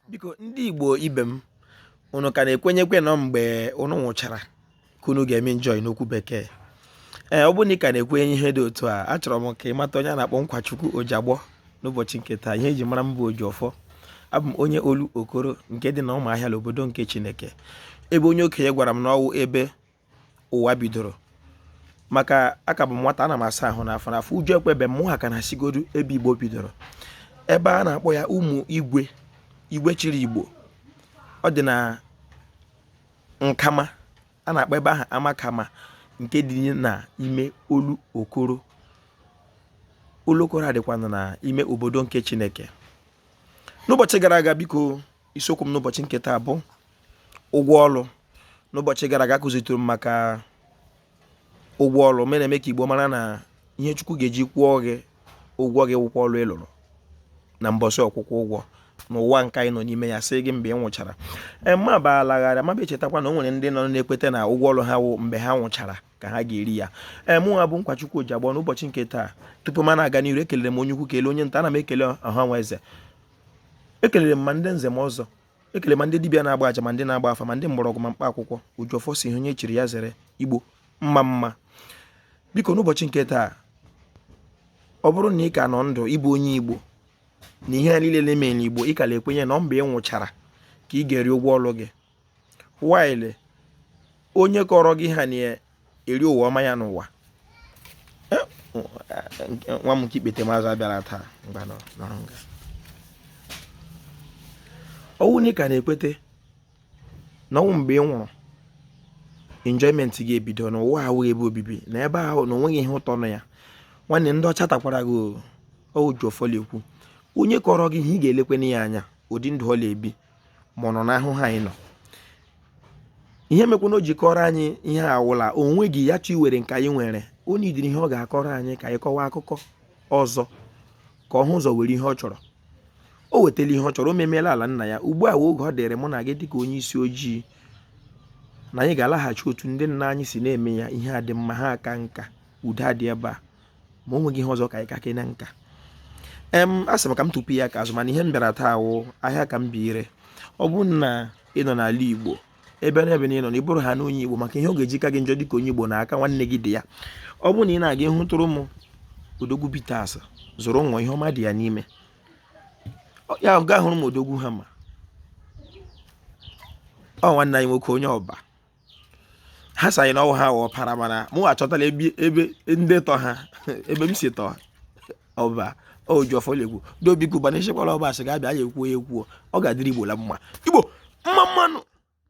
Biko, ndị Igbo ibe m, unu ka na-ekwenyekwe nọ mgbe unu nwụchara ka unu ga-eme enjoy n'okwu bekee? Ee, ọ bụrụ na ị ka na-ekwenye ihe dị otu a, achọrọ m ka ị mata onye a na-akpọ Nkwachukwu Ojiagbọ n'ụbọchị nke taa. Ihe eji mara m bụ Ojiọfọ. Abụ m onye Olu Okoro nke dị na Ụmụahịa, obodo nke Chineke, ebe onye okenye gwara m na ọwụ ebe ụwa bidoro. Maka aka bụ m nwata, ana m asa ahụ n'afọ n'afọ, ụjọ ekwebe m. Mụ ha ka na-asigodu ebe Igbo bidoro, ebe a na-akpọ ya Ụmụ Igwe, Igwe chịrị Igbo. Ọ dị na Nkama, a na-akpọ ebe ahụ Amakama, nke dị na ime Olu Okoro. Olu Okoro adịkwana na ime obodo nke Chineke. N'ụbọchị gara aga, biko, isiokwu m n'ụbọchị nke taa bụ ụgwọ ọlụ. N'ụbọchị gara aga, akụzitụrụ m maka ụgwọ ọlụ me na-eme ka Igbo mara na ihe Chukwu ga-eji kwụọ gị ụgwọ gị wụkwa ọlụ ị lụrụ na mbọsị ọkwụkwọ ụgwọ n'ụwa nke anyị nọ n'ime ya. Sị gị mgbe ị nwụchara, mma balagharị maba. Echetakwa na o nwere ndị nọ na-ekweta na ụgwọ ọlụ ha wụ mgbe ha nwụchara ka ha ga-eri ya. Ee, mụnwa bụ Nkwachukwu Ojiagbọ. N'ụbọchị nke taa, tupu m na-aga n'iru, ekelere m onye ukwu, kelee onye nta. Ana m ekele ọha nwa eze, ekelere m ma ndị nze m ọzọ, ekele ma ndị dibịa na-agba aja, ma ndị na-agba afa, ma ndị mgbọrọgwụ, ma mkpa akwụkwọ. Ojiọfọ si ihe onye chiri ya zere. Igbo, mma mma. Biko, n'ụbọchị nke taa, ọ bụrụ na ị ka nọ ndụ, ịbụ onye Igbo, na ihe a niile na-eme n'Igbo, ị ka na-ekwenye na mgbe ị nwụchara ka ị ga-eri ụgwọ ọlụ gị, while onye kọrọ gị ha na-eri ụwa ọma ya n'ụwa. Nwa m nke ikpete mazụ abịara taa mgbe nọrọ nga. Ọwụ na ị ka na-ekwete na ọnwụ mgbe ị nwụrụ enjoyment ga-ebido, n'ụwa awụghị ebe obibi, na ebe ahụ na onweghị ihe ụtọ nọ ya, nwanne, ndị ọcha takwara gị. Ojiọfọ ekwu, onye kọrọ gị ihe, ị ga-elekwana ya anya ụdị ndụ ọ na-ebi, ma ọ nọ n'ahụhụ anyị nọ. Ihe mekwana o ji kọrọ anyị ihe awụla onwe gị ya chọ iwere nke anyị nwere, onye idiri ihe ọ ga-akọrọ anyị ka anyị kọwaa akụkọ ọzọ, ka ọ hụ ụzọ were ihe ọ chọrọ. O wetala ihe ọ chọrọ, o memeela ala nna ya. Ugbu a wee oge ọ dịrị mụ na gị dịka onye isi ojii na anyị ga-alaghachi otu ndị nna anyị si na-eme ya. Ihe a dị mma, ha aka nka, udo adị ebe a, ma o nweghị ihe ọzọ ka anyị ka na nka. Em a sị m ka m tupu ya ka azụ, mana ihe m bịara taa wụ ahịa ka m bi ire. Ọ bụrụ na ị nọ n'ala Igbo, ebe na ebe na ị nọ, na ị bụrụ ha na onye Igbo, maka ihe ọ ga-eji ka gị njọ dịka onye Igbo na aka nwanne gị dị ya. Ọ bụrụ na ị na-aga ịhụtụrụ m Odogwu Bitters, zụrụ nwa, ihe ọma dị ya n'ime ya. Gaa hụrụ m Odogwu ha, ma ọ nwanne anyị nwoke, onye Ọba. Ha sị anyị na ọwụ ha wụ ọpara, mana mụ achọtala ebe ebe ndị tọ ha, ebe m si tọ Ọba. Ojiọfọ lekwu dobikwu bana echekwala ọba asị ga-abịa ya ekwuo ya ekwuo. Ọ ga-adịrị Igbo la mma. Igbo, mma mmanụ.